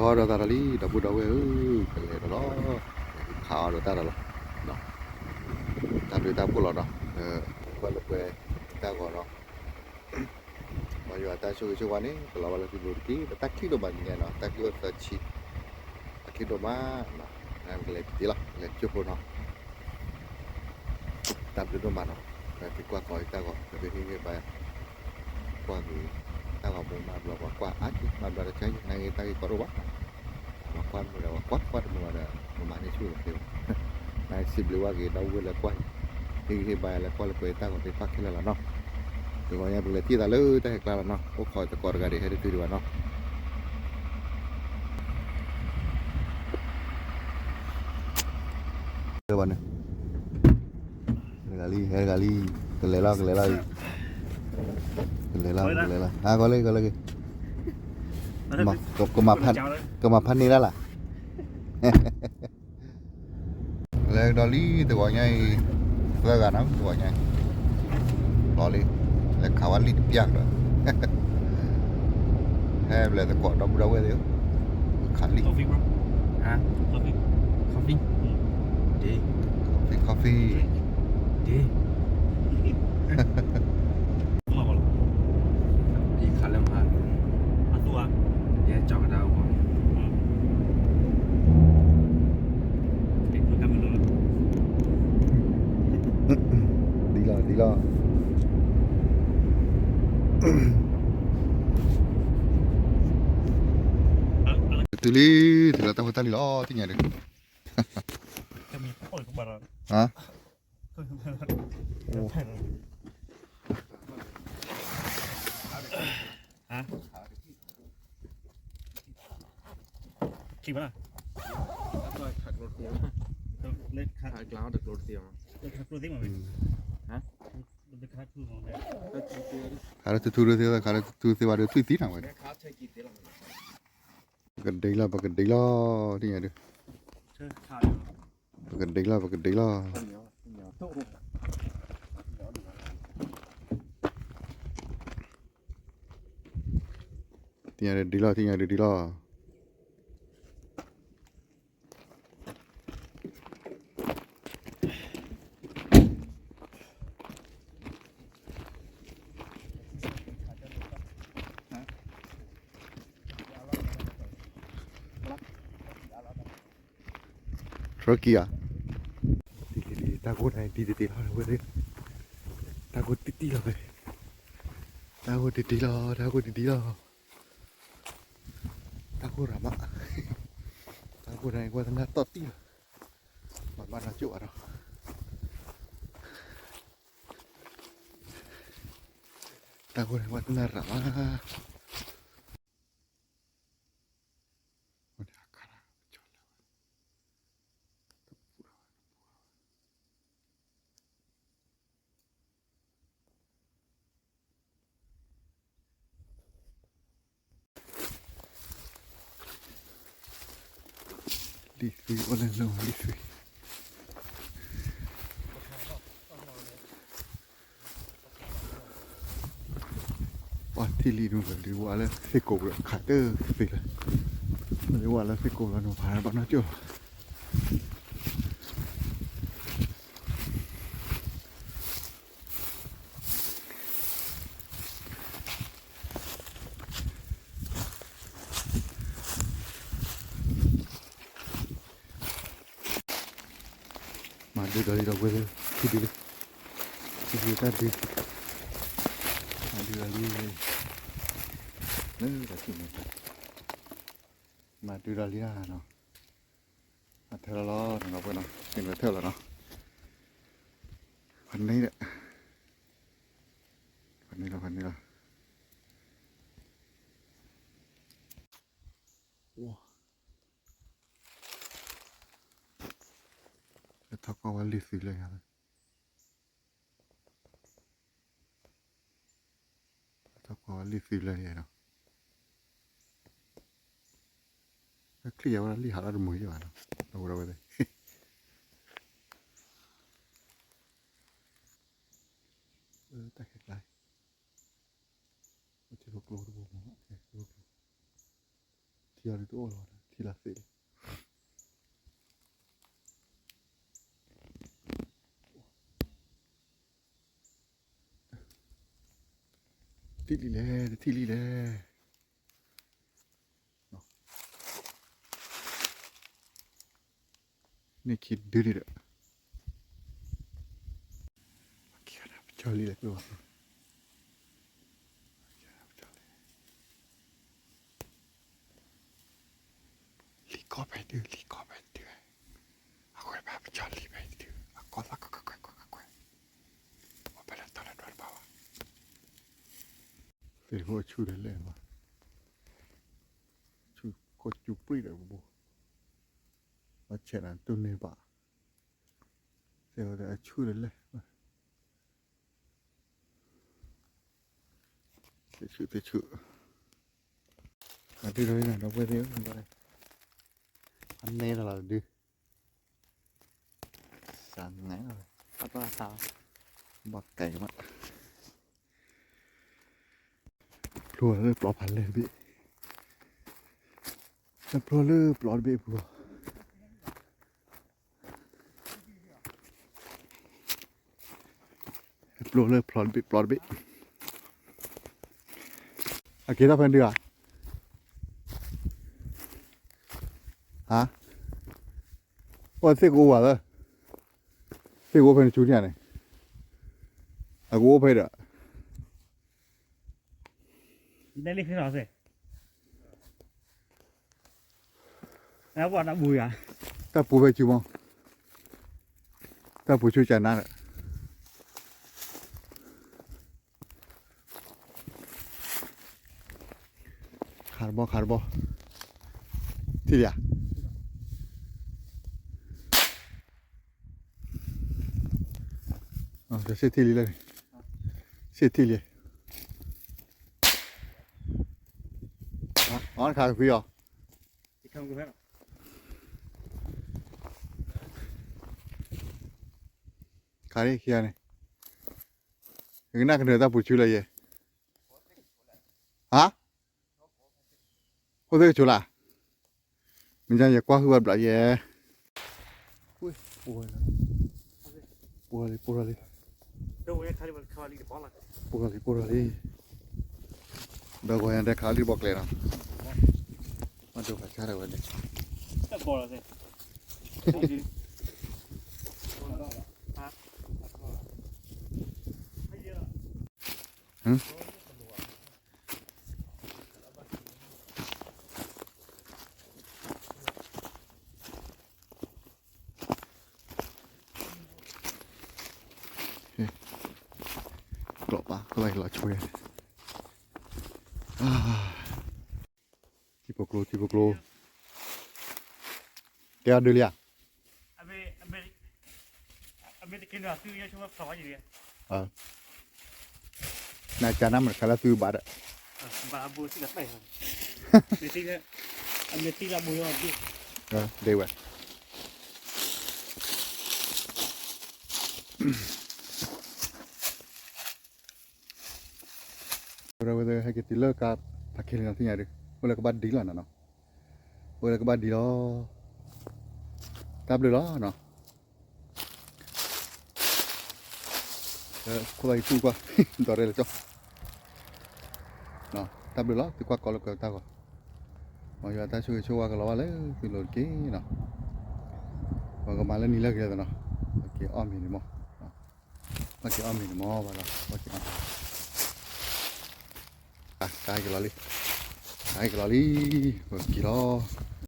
အီၣ်ဒီးတၢ်ဒီးလံ ဒီပုၢ်ဒီဝဲၢ်ဧၢ, ကလဲၤဒီးလီၤ, ခးအီၣ်ဒီးတၢ်ဒီးလီၤ, တၢ်ဘျုးတၢ်ဖှိၣ်လီၤနီၤ, ကွၢ်လၢပှဲၤတၢ်ဂီၤနီၤ, မ်ယွၤတၢ်ဆိၣ်ဂ့ၤဆိၣ်ဝါန့ၣ် ကလီၤဘၣ်လၢသုလိၤတက့ၢ်, ဒီးတၢ်ချံဒိၣ်မးတနံၤညါနီၤ, တၢ်ချံအိၣ်သၢဆံ, တၢ်ချံဒိၣ်မး, ကလဲၤတ့ၢ်လီၤ ကလဲၤကၠိဖိနီၤ တၢ်ဘျုးဒိၣ်မးနီၤ, ပက့ၤကွၢ်ကီးအံၤတၢ်ဂီၤ ပကဟ့ၣ်ဂံၢ်ဘါ, ကွၢ်က့ၤ, တၢ်ဂီၤမူမၤဘျီပှၤကွၢ်အါက့ၤ မၤဘျီတဆါယံၤ နာ်က့ၤတၢ်ဂ့ၢ်ကီတအိၣ်ဘၣ်, ပှၤကွၢ်မုာ်ဒီးပှၤကွၢ် ကွၢ်တမုာ်ဘၣ်ဒီး ပမၤန့ၢ်ဆူၣ်တသ့ဘၣ်, နာ်က့ၤစံးဘျုးဝဲက့ၤ ဒီပုၢ်ဝဲၢ်လၢကွၢ်အံၤ, ဟ့ၣ်ဂံၢ်ဟ့ၣ်ဘါလၢကွၢ်လၢပှဲၤတၢ်ဂီၤသ့ၣ်တဖၣ်ခဲလၢာ်လီၤနီၤ, တဂီၤညါပကလဲၤတံၢ်သးလၢတၢ်ဟဲကျါလီၤနီၤ, အိၣ်ခိးသကိးတဂၤဒံး ဟဲတတုၤဒံးဘၣ်နီၤ ဟဲတဂၤလံ ဟဲတဂၤလံ, ကလဲၤလီၤ ကလဲၤလီၤအံၤ, ကလဲၤလီၤ ကလဲၤလီၤ, ဟါ ကီၤလၢ ကီၤလၢက့ၤ, ကမၤဖးန့ၢ်ဒၣ်လၢ် လဲၤကဒီးလံ တဂီၤညါအံၤ, သၢဂၤနီၤ တဂီၤညါအံၤ, လီၤလံ, လဲၤခးဝဲလံာ်တပျၢ်ကဒီး, ဟဲဘျဲၣ်သကိးဒီပုၢ်ဒီဝဲၢ်သ့ၣ်ဧၢ, ခးလံာ်, coffee, coffee, coffee, coffee, coffee, ဒ်လီၤ ဒ်လီၤ, တုၤလံ, တုၤလီၤတၢ်ဖိတၢ်လံၤလီၤ သ့ၣ်ညါဒုး, ခးလၢထူထူဒုးသ့, ခးလၢထူထူသ့ဘၣ်ဒီး ထွံၣ်သံနၤဝဲ, ပကဒ့လီၤ ပကဒ့လီၤ သ့ၣ်ညါဒုး, ပကဒ့လီၤ ပကဒ့လီၤ, သ့ၣ်ညါဒုးဒ့လီၤ သ့ၣ်ညါဒုးဒ့လီၤ. ထြၢကံဧါ, တၢ်ဂိၢ်န့ၣ်ဒ်တတ့လီၤဝဲ, တၢ်ဂိၢ်တံၢ်တံၢ်လီၤဝဲ, တၢ်ဂိၢ်တံၢ်တံၢ်လီၤ တၢ်ဂိၢ်တံၢ်တံၢ်လီၤ, တၢ်ဂိၢ်ရၤမး, တၢ်ဂိၢ်န့ၣ်ကွၢ်သနာ်တီၢ်တံၢ်လီၤ, ပှၤဘၣ်နီၢ်ကၠိၣ်ဘၣ်ဒီး, တၢ်ဂိၢ်န့ၣ်ကွၢ်သနာ်ရၤမး. Level three, level three. ပှၤထံၣ်လံနုၤ ဒုးဝဲလၢသ့ၣ်ကိးဘျီ ခးတသ့လၢၤ, ဒုးဝဲလၢသ့ၣ်ကိးဘျီ နဖးဘၣ်နီၢ်ကၠိၣ်လီၤ. မၤဒုးဒီးလံဒီးဝဲလၢ ထံဒုလံ, ထံဒုတၢ်ဒု, မၤဒုးဒီးလံ, လၢတၢ်ထံၣ်န့ၣ်, မၤဒုးဒီးလံနီၤ, အထၢလီၤလီၤ နီၤ ပှဲၤနီၤ က့ၤနွဲၣ်ထၢလီၤနီၤ, ဖးန့ၣ်ဒီး, ဖးန့ၣ်လီၤ ဖးန့ၣ်လီၤ. ထီၣ်ကွၢ်ဝဲလံာ်သုးလၢညါ, ထီၣ်ကွၢ်ဝဲလံာ်သုးလၢညါနီၤ, ချံၣ်ယၤဝဲဒၣ်လံာ်ဟးလီၤတမုာ်ယဲၢ်ဘၣ်နီၤ, အဝဲဒၣ်ဝဲ, တၢ်ခဲကျါ, ထံကျိတဘိမး, ထံအီၤဒုးတအိၣ်လီၤ လီၤသ့ၣ် ထံၣ်လံလဲၣ်, တထံၣ်လံလဲၣ်. န့ၣ်ခံဒုန့ၣ်ဒီး ပကဲဒၣ်ပကၠီလံလဲၣ်, လံကီၢ်ဖဲဒု, လံကီၢ်ဖဲဒု, အဃိဘၣ်ပကၠီလံဖဲဒု, အကီၢ်သးကွဲးကွဲးကွဲးကွဲးကွဲး, ပှၤဖဲလဲၣ်တၢ်လဲၤဒွးတဘၣ်ဘၣ်, သ့ၣ်ခိၣ်ဆူၣ်ဒီးလဲၣ်မး, ဆူၣ်ခိၣ်စူၤပြံၣ်ဒီးပူၤ, ပဆဲးနၤတူၢ်န့ၢ်ဘၣ်, သ့ၣ်ခိၣ်ဒီးအဆူၣ်ဒီးလဲၣ်, သ့ၣ်ဆူၣ်သ့ၣ်ဆူၣ်, အဒုဒီးဒီပုၢ်ဝဲၢ်သ့ၣ်ဧၢ, အနဲတၢ်လီၤတဒု, စးနဲလီၤ, ဘၣ်ကဲမး, ဖျိလၢပျီဖးလဲၢ်တဘ့ၣ်, ဖျိလၢပျီတဘ့ၣ်ပူၤ ဖျိလၢဖျီတဘ့ၣ်ဖျီတဘ့ၣ်, အက့ၤထီၣ်ဖဲဒုဧါ, ဟါ, အိၣ်သ့ၣ်ကအိၣ်ဘၣ်လၢ, သ့ၣ်ကအိၣ်ဖဲနဆူန့ၣ်န့ၣ်, အကအိၣ်ဖဲဒီး တၢ်ပူၤဖဲကၠူမး, တၢ်ပူၤဆူကနါဒီး, ခးတဘီခးတဘီ, ထံၣ်လံဧါ, စ့ၢ်ထံၣ်လံလၢန့ၣ်, စ့ၢ်ထံၣ်လံ, အီၣ်ခးကဖံအီၤ ခါန့ၣ်ခံဂၤန့ၣ်, ယကနၣ်ကနၢၤတၢ်ပူၤဆူလၢယဲ, ဟါ, အိၣ်သ့ၣ်ကဆိးလၢ်, မ့ၢ်ယကွၢ်ဟုၣ်ဝဲဘျးယဲ, ပိၢ်လီၤလံ ပိၢ်လီၤလံ, ပိၢ်လီၤလံ, ဒီးဂီၤညါဒဲခးလံတဘီကျဲနီၤ, မ့ၢ်ဒိးဖးဆါဒၣ်ဝဲန့ၣ် ကျိးပာ် ကလီၤဟ့ၣ်လီၤဆွဲ, ထံဖိကျိ ထံဖိကျိ, တဲအဒုးလံဧါ, နကနၣ်မ့ၢ်တခါလၢသုဘၣ်ဒီး, ဒ်ဝဲ ဝဲဟဲက့ၤတုၤလၢကါဖးခဲလံနီၤ သ့ၣ်ညါဒီး အိၣ်လၢကဘၣ်ဒံလီၤနီၤနီၤ, အိၣ်လၢကဘၣ်ဒံလီၤ, တၢ်ဘျုးလီၤနီၤ, ခိၣ်လီၤယတူၢ်ကွၢ် ဒီးရဲလၢကၠီ, တၢ်ဘျုးလီၤ သုကွၢ်ကီလၢကွဲးတၢ်ဂီၤ, မ်ယွၤတၢ်ဆိၣ်ဂ့ၤဆိၣ်ဝါကလီၤဘၣ်လၢသုလိၤတက့ၢ်နီၤ, ပကမၤလၢနံၤလၢအဂ့ၤလီၤနီၤ, ပက့ၤအီၣ်မ့ၤန့ၣ်မး ဘၣ်က့ၤအီၣ်မ့ၤန့ၣ်မး ဘၣ်လီၤ ဘၣ်က့ၤအီၣ်မ့ၤ, ကါက့ၤလီၤလံ, ကါက့ၤလီၤလံ, ပက့ၤလီၤ.